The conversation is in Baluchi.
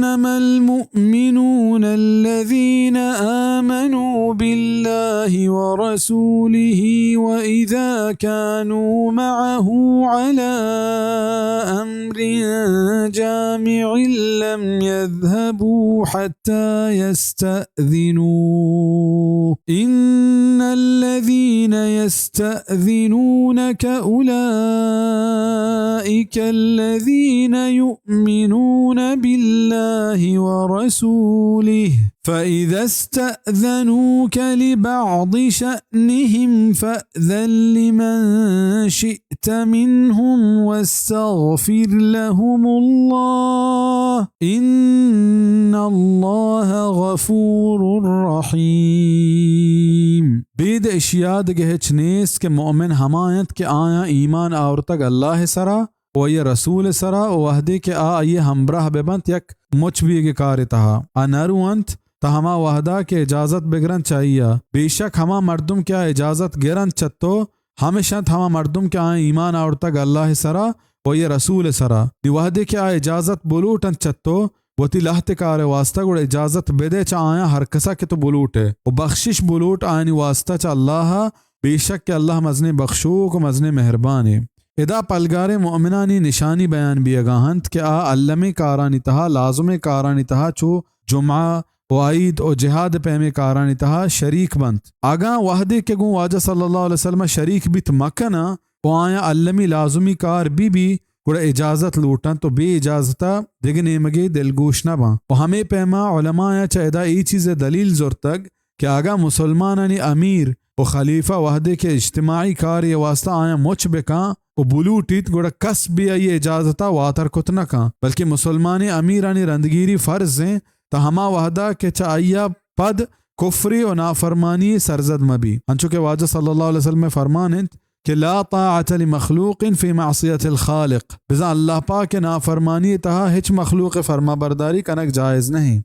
إنما المؤمنون الذين آمنوا بالله ورسوله وإذا كانوا معه على أمر جامع لم يذهبوا حتى يستأذنوه، إن الذين يستأذنونك أولئك الذين يؤمنون بالله ورسوله، فإذا استأذنوك لبعض شأنهم فأذن لمن شئت منهم واستغفر لهم الله، إن الله غفور رحيم. بید اشیا دگہ ہچ نیست کہ مؤمن ہما انت کہ آیاں ایمان آورتگ اللہ سرا و آئی رسول سرا و وہدے کہ آ آئی ہمراہ بہ بنت یک مچ بیگے کار تہا آ نہ رو انت، تا ہما وہدا کہ اجازت بگرنت چہ آئی ء۔ بے شک ہما مردم کہ آ اجازت گرنت چہ تو، ہمش انت ہما مردم کہ آیاں ایمان آورتگ اللہ سرا و آئی رسول سرا۔ نی وہدے کہ آ اجازت بلوٹ انت چہ تو وتی لہتے کار واسطہ، گڑا اجازت بدے چہ آیاں ہر کسا کہ تو بلوٹ ئے و بخشش بلوٹ آیانی واسطہ چہ اللہ ء، بے شک کہ اللہ مزنیں بخشوک و مزنیں مہربانے۔ ادا پلگاریں مؤمنانی نشانی بیان بیگا انت کہ آ المی کارانی تہا، لازمیں کارانی تہا چو جمعہ و عید و جہاد پیمیں کارانی تہا شریک بنت۔ اگاں وہدے کہ گوں واجہ صلی اللہ علیہ وسلم شریک بیت مکناں و آیاں المی لازمی کار بی بی، گڑا اجازت لوٹنت و بے اجازتا دگہ نیمگے دلگوش نہ باں۔ و ہمے پیما علماء چہ ادا اے چیز دلیل زرتگ کہ اگاں مسلمانانی امیر و خلیفہ وہدے کہ اجتماعی کارے واسطہ آیاں مچ بکاں و بلوٹیت، گڑا کس بے آئی اجازتا واتر کت نہ کاں، بلکہ مسلمانیں امیرانی رندگیری فرض ایں، تا ہما وہدا کہ چہ آئیا پد کفرے و نافرمانی سرزد مبی، انچو کہ واجہ صلی اللہ علیہ وسلم فرمان انت کہ لا طاعة لمخلوق في معصية الخالق، بزاں اللہ پاک نافرمانی تہا ہچ مخلوق فرما برداری کنگ جائز نہیں۔